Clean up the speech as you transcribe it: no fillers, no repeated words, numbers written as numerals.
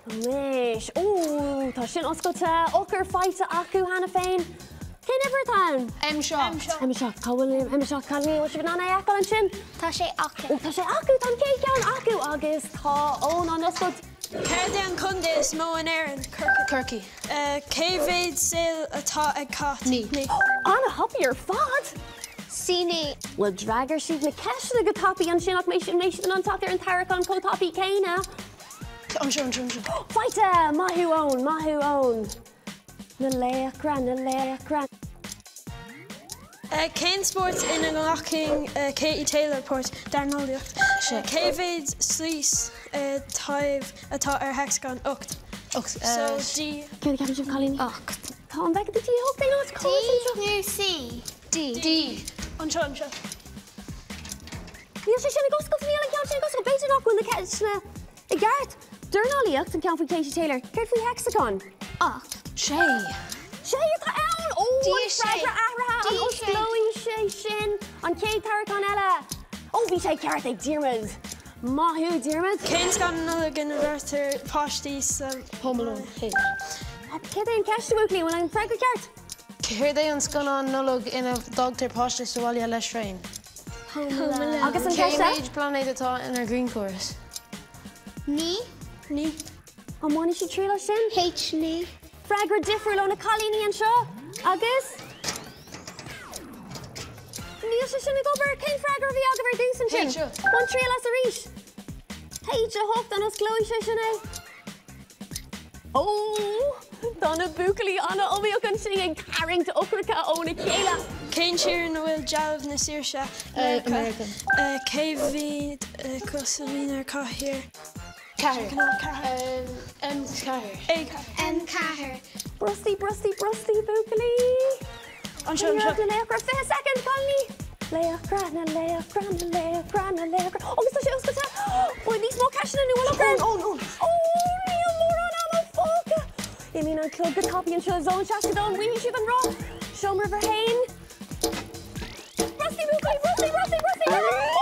Anois, ó, tá sin oscailte, eochair faighte acu cheana féin. Cén uimhir atá ann? M7. M7. Cá bhfuil M7? Cailíní, bhfuil sibh in ann é a fheiceáil ansin? Tá sé acu. Ó, tá sé acu! Tá an chéad cheann acu agus tá Eoin á n-oscailt. Céard é an contae is mó in Éirinn? Corcaigh. Cé mhéad saol atá ag cat? 9. An-thapaidh ar fad! C9. Bhuel, d'fhreagair siad na ceisteanna go tapaidh ansin ach an mbeidh siad in ann teacht ar an tarraiceán chomh tapaidh céanna? Anseo, anseo, anseo. Faighte! Maith thú, Eoin, maith thú, Eoin. Na laochra, na laochra. Cén spórt ina nglacann Katie Taylor páirt? Dornálaíocht. Cé mhéad slios taobh atá ar heicseagán? 8. 8. So D. Céard a cheapann sibh, cailíní? 8. Tá an bhfeiceann tú D8 aon áit? D nó C? D. D. Anseo, anseo. Níl sé sin ag oscailt, níl an ceann sin ag oscailt. B'fhéidir nach bhfuil na ceisteanna i gceart. Dornálaíocht, an ceann faoi Katie Taylor. Céard faoi heicseagán? 8. 6. 6 atá ann! Ó, an freagra athraithe! An osclóidh sé sin an chéad tarraiceán eile? Ó, bhí sé ceart ag Diarmuid! Maith thú, Diarmuid! Cén scannán Nollag ina bheirtear páistí sa. Home Alone. H. Céard é an ceist, a bhuachaillí? An bhfuil an freagra ceart? Céard é an scannán Nollag ina bhfágtar páiste sa bhaile leis féin? Home Alone. Agus an Cé ceist eile? mhéad pláinéad atá inár ngrianchóras? 9. 9. An mbainfidh siad triail as sin? H 9. Freagra difriúil ó na cailíní anseo. Agus? Níl sé sin ag obair! Cén freagra a bhí agaibh ar dtús ansin? H8. Bain triail as arís. H8, an osclóidh sé sin é? Ó! Tá na buachaillí an-iomaíoch ansin ag tarraingt eochracha óna chéile. Cén tír ina bhfuil dealbh na saoirse? Meiriceá. Cé mhéad cos a bhíonn ar chathaoir? 4. 4. M4. A4. M4. Brostaigh, brostaigh, brostaigh, buachaillí! Anseo, anseo. Na laochra, 20 soicind, cailíní! Laochra, na laochra, na laochra, na laochra. Agus tá sé oscailte! Bhfuil níos mó ceisteanna nó bhfuil eochair? Eoin, Eoin. Ó, níl mórán ama fágtha! Imíonn an clog go tapaidh anseo, Zón 62, an bhfaighidh siad an roth? Seomra uimhir a haon. Brostaigh, buachaillí, brostaigh, brostaigh, brostaigh!